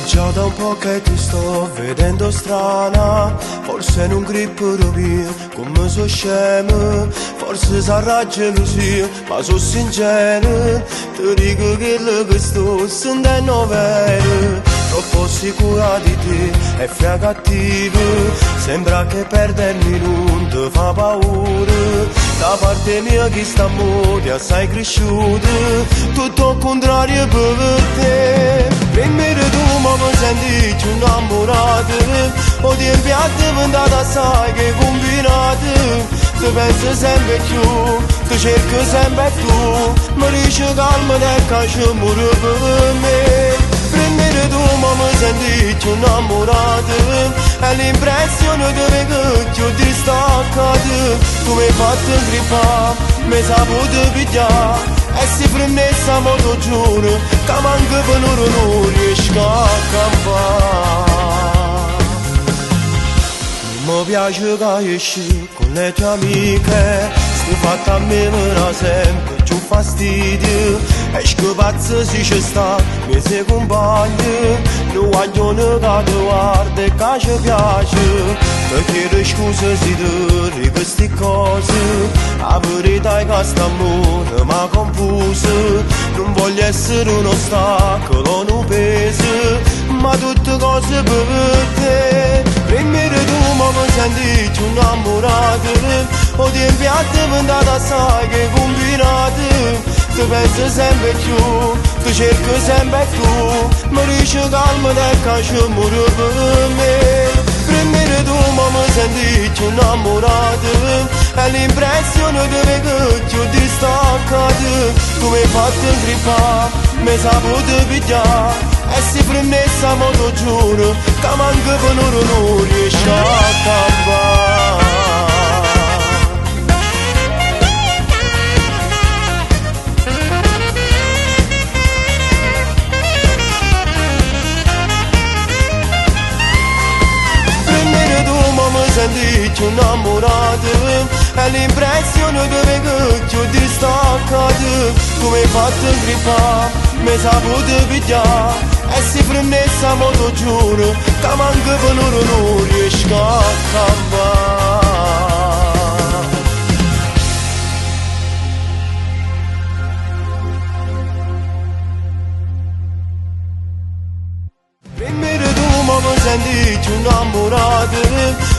Già da un po' che ti sto vedendo strana, forse non grippo mio, come so scemo, forse sarà gelosia, ma sono sincero, ti dico che lo che sto sentendo vero, troppo sicura di te e fra cattivo, sembra che perdermi non ti fa paura, da parte mia chi sta amore assai cresciuto, tutto il contrario per te. Prima tu mi senti più innamorato, o ti piace diventata sai che combinato, ti penso sempre più, ti cerco sempre tu, mi dici calma e che muore per me. Prima tu mi senti più innamorato, e l'impressione dove che ti ho distaccato, tu mi hai fatto grippare, mi hai saputo pigliare, e se prendesse moto giuro, che manco per un'ora non riesco a campare. Non mi piace che esci con le tue amiche, sto fatta a me mi dà sempre più fastidio, esco pazzo se ci sta, mi sei compagno, non voglio che ti guarda e che ci piace, ti chiedo scusa se ti dico queste cose, la verità è che st'amore m'ha confuso, non voglio essere un ostacolo, un peso, ma tutte cose per te. Prima tu mi senti più innamorato, o ti piace diventata sai che combinato, ti penso sempre più, ti cerco sempre tu, mi dici calma e che ci muore per me. Prima tu mi senti più innamorato, e l'impressione dove che ti ho distaccato, tu mi hai fatto grippare, mi hai saputo pigliare, e se prendesse moto giuro, che manco per un'ora non riesco a campare. Prima tu mi senti più innamorato, e l'impressione dove che ti ho distaccato, tu mi hai fatto grippare, mi hai saputo pigliare, e se prendesse moto giuro, che manco per un'ora non riesco a campare. Prima tu mi senti più innamorato,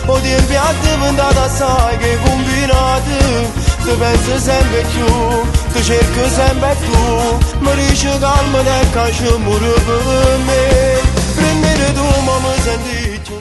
o ti piace diventata sai che combinato, ti penso sempre più, ti cerco sempre tu, mi dici calma e che ci muore per me. Prima tu mi senti più